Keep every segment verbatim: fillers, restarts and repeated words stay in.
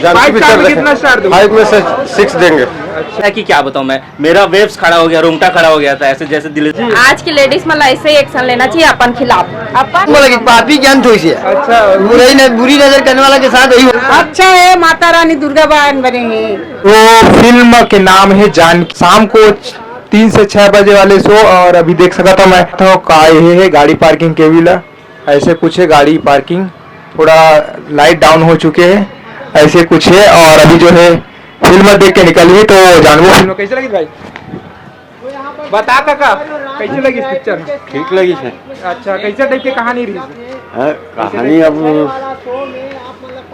Janaki picture में देखे। कितना star दूंगा? Five में से six देंगे। अच्छा कि क्या बताऊं मैं, मेरा waves खड़ा हो गया, रोंगटा खड़ा हो गया था ऐसे, जैसे दिल। आज की लेडीज मन ला ऐसे ही एक्शन लेना चाहिए अपन खिलाफ। अपन बोला कि पापी ज्ञान थोड़ी सी है। अच्छा। बुराई न, बुरी नजर करने वाला के साथ यही होता है। अच्छा है, माता रानी दुर्गा बहन बने हैं। वो फिल्म के नाम है जानकी। शाम को तीन से छह बजे वाले शो, और अभी देख सकता मैं तो का ये है गाड़ी पार्किंग के भी ला। ऐसे कुछ है गाड़ी पार्किंग, थोड़ा लाइट डाउन हो चुके हैं, ऐसे कुछ है। और अभी जो है फिल्म देख के निकली है, तो जानबो फिल्म कैसे लगी भाई? बता काका, कैसे लगी पिक्चर? ठीक लगी है। अच्छा, कैसे टाइप की कहानी रही? हाँ, कहानी अब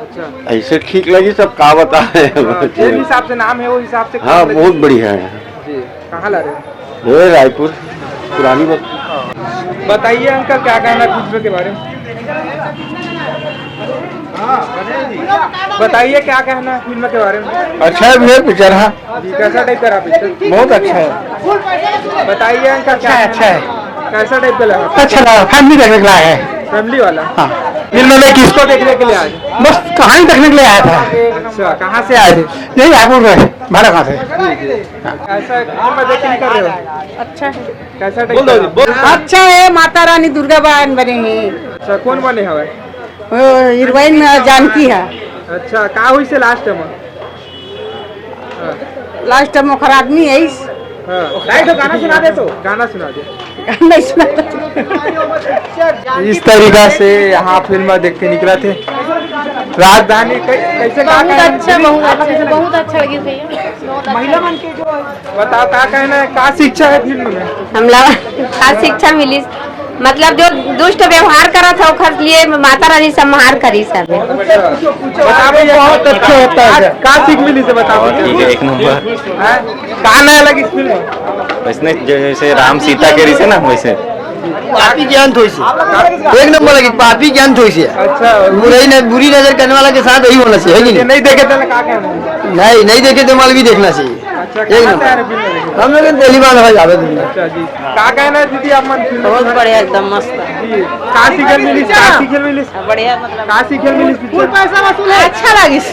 अच्छा। ऐसे ठीक लगी, सब का बताए। हाँ, जेन हिसाब से नाम है, वो हिसाब से हाँ, बहुत बढ़िया है। जी, कहाँ ला रहे हो? ये रायपुर, पुरानी बस। बताइए अंकल, क्या कहना है फिल्म के बारे में? बताइए, क्या कहना है फिल्म के बारे में? अच्छा है भैया पिक्चर, हाँ। जी, कैसा टाइप का रहा पिक्चर? बहुत अच्छा है। बताइए अंकल, क्या अच्छा है, अच्छा है। कैसा टाइप का लगा? अच्छा लगा, फैमिली देखने के लिए आए हैं। फैमिली वाला? हाँ। फिल्म में किसको देखने के लिए आए? बस कहानी देखने के लिए आया था। अच्छा, कहाँ से आए थे? यही रायपुर में, भाड़ा कहाँ से? जी, जी। हाँ। ऐसा फिल्म देख के कर रहे हो? अच्छा है। कैसा टाइप का? अच्छा है, माता रानी दुर्गा बहन बने हैं। अच्छा, कौन बने हवे? वो हीरोइन जानकी है। अच्छा, का हुई से लास्ट में? लास्ट में ओखर आदमी है इस। हाँ। गाना सुना दे तो। गाना सुना दे। नहीं सुना। इस तरीका से यहाँ फिल्म देख के निकला थे। राजधानी कै-, कैसे का बहुत कहना? अच्छा, बहुत अच्छा, बहुत अच्छा लगे भैया। महिला मन के जो बताओ, का कहना है, का शिक्षा है फिल्म में? हमला का शिक्षा मिली, मतलब जो दुष्ट व्यवहार करत है ओखर लिए माता रानी संहार करी सब। बता भैया, बहुत अच्छा होता है। का सीख मिली से बता भैया। ठीक है, एक नंबर। हैं? का नया लगी इस फिल्म में? वैसने जैसे राम सीता के रिसे ना वैसे। पापी ज्ञान थोड़ी सी। एक नंबर लगी, पापी ज्ञान थोड़ी सी है। अच्छा। बुराई न, बुरी नजर करने वाला के साथ यही होना चाहिए, है कि ये नहीं? नहीं देखे थे ना, का कहना है? नहीं, नहीं देखे थे, माल भी देखना चाहिए। अच्छा, एक कहाँ से नंबर। आ रहे फिल्म देखने? हम लोग दिल्ली वाला भाई जावे दुनिया। अच्छा जी, का कहना है दीदी आप मन फिल्म बहुत में? बढ़िया, एकदम मस्त। जी, का सीखल मिली, का सीखल मिली? बढ़िया, मतलब का सीखल मिली पिक्चर? अच्छा लगिस।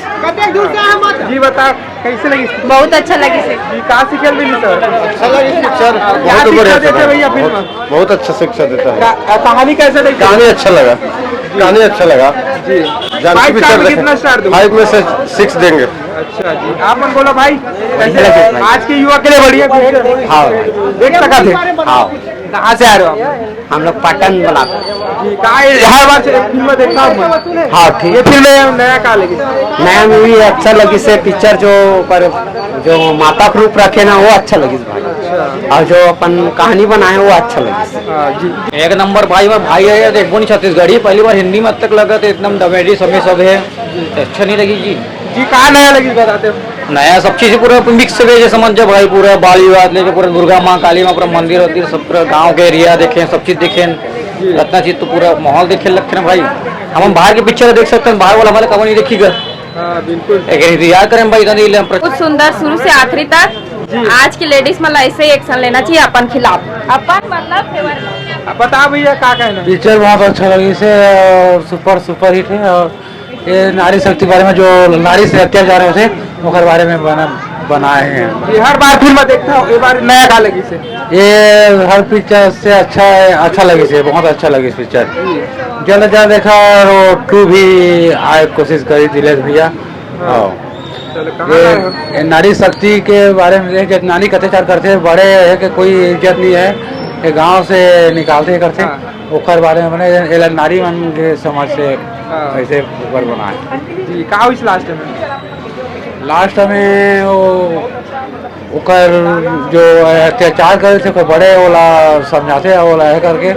जी बता, कैसे लगी? बहुत अच्छा लगिस है। जी, का सीखल मिली सर? अच्छा लगिस पिक्चर, क्या बहुत शिक्षा बढ़िया देते सर। भैया फिल्म? बहुत, बहुत अच्छा शिक्षा देता है। का-, कहानी कैसे लगी? कहानी अच्छा लगा, कहानी अच्छा लगा। जी। जानकी भाई, पिक्चर में देखे। कितना स्टार दूं? Five में से six देंगे। अच्छा जी, आप मन बोला भाई, कैसे लगे भाई? आज के युवा के लिए बढ़िया पिक्चर। हाँ। देख सका थे? हाँ। कहाँ से आ रहे हो आप? हम लोग पटन ब्लॉक। जी, का ये हर बार से फिल्म देखता हूँ मैं। हाँ, ठीक। ये फिल्म है नया का लगी? नया मूवी अच्छा लगी से पिक्चर जो पर जो माता के रूप रखे ना वो अच्छा लगी भाई। अच्छा। और जो अपन कहानी बनाए वो अच्छा लगी। हाँ, जी। एक नंबर भाई, मैं भाई है तो एक छत्तीसगढ़ी पहली बार हिंदी में अब तक लगा तो एकदम दमेडी समय सब है। अच्छा नहीं लगी जी। जी, का नया लगी बताते हो? नया सब चीज पूरा मिक्स वेज समझ जा भाई, पूरा बाल विवाद लेके पूरा दुर्गा माँ, काली माँ, पूरा मंदिर वंदिर सब, पूरा गांव के एरिया देखे, सब चीज देखे। जी। इतना चीज तो पूरा माहौल देखे लगते ना भाई। हम बाहर के पिक्चर देख सकते हैं, बाहर वाला हमारे कभी नहीं देखी घर। हाँ, बिल्कुल। एक इंतजार करें भाई, इधर नहीं ले हम प्र- बहुत सुंदर शुरू से आखिरी तक। जी। आज की लेडीज मतलब ऐसे ही एक्शन लेना चाहिए अपन खिलाफ। अपन मतलब फेवर। अब बता भैया, क्या कहना है? पिक्चर बहुत अच्छा लगी से और सुपर सुपर हिट है। और ये नारी शक्ति बारे में जो नारी से अत्याचार होते ओकर बारे में बना, बनाए हैं। ये हर बार फिल्म देखता हूँ, ये बार नया का लगी से? ये हर पिक्चर से अच्छा है, अच्छा लगी से, बहुत अच्छा लगी पिक्चर। जल्द जल्द देखा और टू भी आए कोशिश करी दिलेश भैया। हाँ। हाँ। चलो, कहाँ ये, आए हो? ये नारी शक्ति के बारे में, ये जो नारी का अत्याचार करते हैं, बड़े है कि कोई इज्जत नहीं है, ये गांव से निकालते करते, हाँ। ओकर बारे में बने, ये नारी मन के समाज से हाँ। ऐसे ऊपर बना है। जी, का हुई लास्ट में? लास्ट में वो ओकर जो अत्याचार करे थे, ओकर बड़े ओला समझाते, ओला है करके,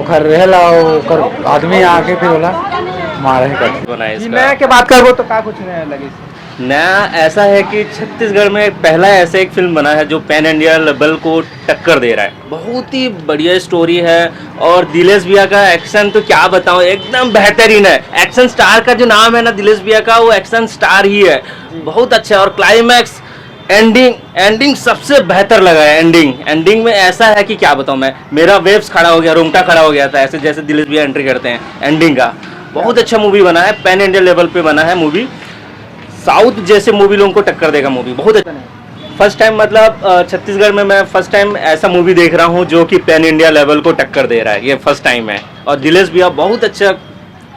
ओकर रहेला, ओकर आदमी आके फिर ओला मारे करके। बनाए जी, इसका। नया के बात करबो तो का कुछ नया लगे? नया ऐसा है कि छत्तीसगढ़ में पहला ऐसा एक फिल्म बना है जो पैन इंडिया लेवल को टक्कर दे रहा है। बहुत ही बढ़िया स्टोरी है और दिलेश भैया का एक्शन तो क्या बताऊं, एकदम बेहतरीन है। एक्शन स्टार का जो नाम है ना दिलेश भैया का, वो एक्शन स्टार ही है। बहुत अच्छा है। और क्लाइमैक्स, एंडिंग, एंडिंग सबसे बेहतर लगा है। एंडिंग, एंडिंग में ऐसा है कि क्या बताऊं मैं, मेरा वेव्स खड़ा हो गया, रोंगटा खड़ा हो गया था ऐसे, जैसे दिलेश भैया एंट्री करते हैं एंडिंग का। बहुत अच्छा मूवी बना है, पैन इंडिया लेवल पे बना है मूवी। साउथ जैसे मूवी लोगों को टक्कर देगा मूवी। बहुत अच्छा। फर्स्ट टाइम, मतलब अ, छत्तीसगढ़ में मैं फर्स्ट टाइम ऐसा मूवी देख रहा हूँ जो कि पैन इंडिया लेवल को टक्कर दे रहा है। ये फर्स्ट टाइम है। और दिलेश भैया बहुत अच्छा,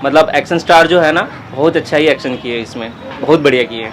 मतलब एक्शन स्टार जो है ना, बहुत अच्छा ही एक्शन किए इसमें, बहुत बढ़िया किए।